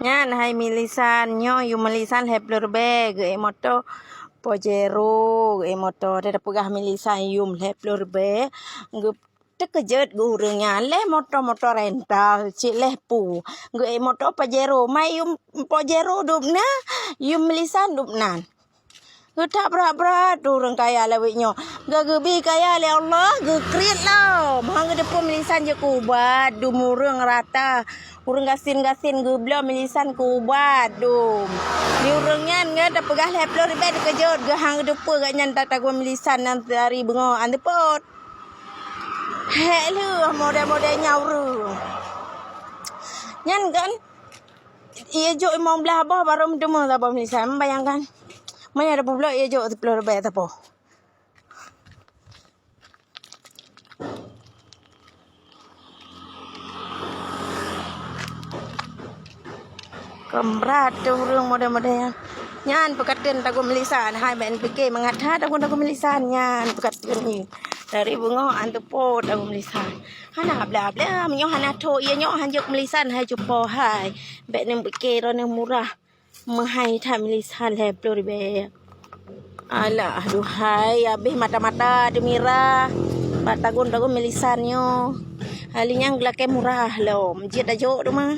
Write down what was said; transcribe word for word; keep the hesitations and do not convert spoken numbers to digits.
Nyan hai milisan, nyoe yum milisan lhèe ploh ribèe, geuék moto Pajero, geuék moto. Tapeugah milisan yum lhèe ploh ribèe, geu-, teukeujot geu ureueng nyan, lhèe moto-moto rental, cit lhèe pu. Geuék moto Pajero, ma yum Pajero dum na, yum milisan dum nan. Geutak brat-brat ureueng kaya lawét nyoe. Geugeubri kaya lé Allah, geukriet lom. Han geuteupeue milisan jeuet keu ubat, dum ureueng rata. Ureueng gasien-gasien geubloe milisan keu ubat, dum. Di ureueng nyan geuh tapeugah lhèe ploh ribèe teukeujot, geuh han geuteupeue gobnyan tatagun milisan nan dari beungoh han teupot. Hék lheueh model-model nyan ureueng. Nyan kan, ie jok limong blaih boh barô meuteumé saboh milisan. Bayangkan. Meunyoe ada peubloe ie jok siploh ribèe saboh. Kon brat teuh ureueng model-model nyan. Nyan peukateun tagun milisan. Hai bèk neupiké mangat that tagun-tagun milisan nyan peukateun nyoe. Dari beungoh han teupot tagun milisan. Hana bla-bla, meunyoe hana tho ie nyoe han jeuet milisan hai cupo hai. Bèk neupiké droeneuh murah. Meuhai that milisan lhèe ploh ribèe. Alah, aduhai, abéh mata-mata teumirah. Bak tagun-tagun milisan nyoe. Hali nyan geulakèe murah lom. Jeuet tajok teuma.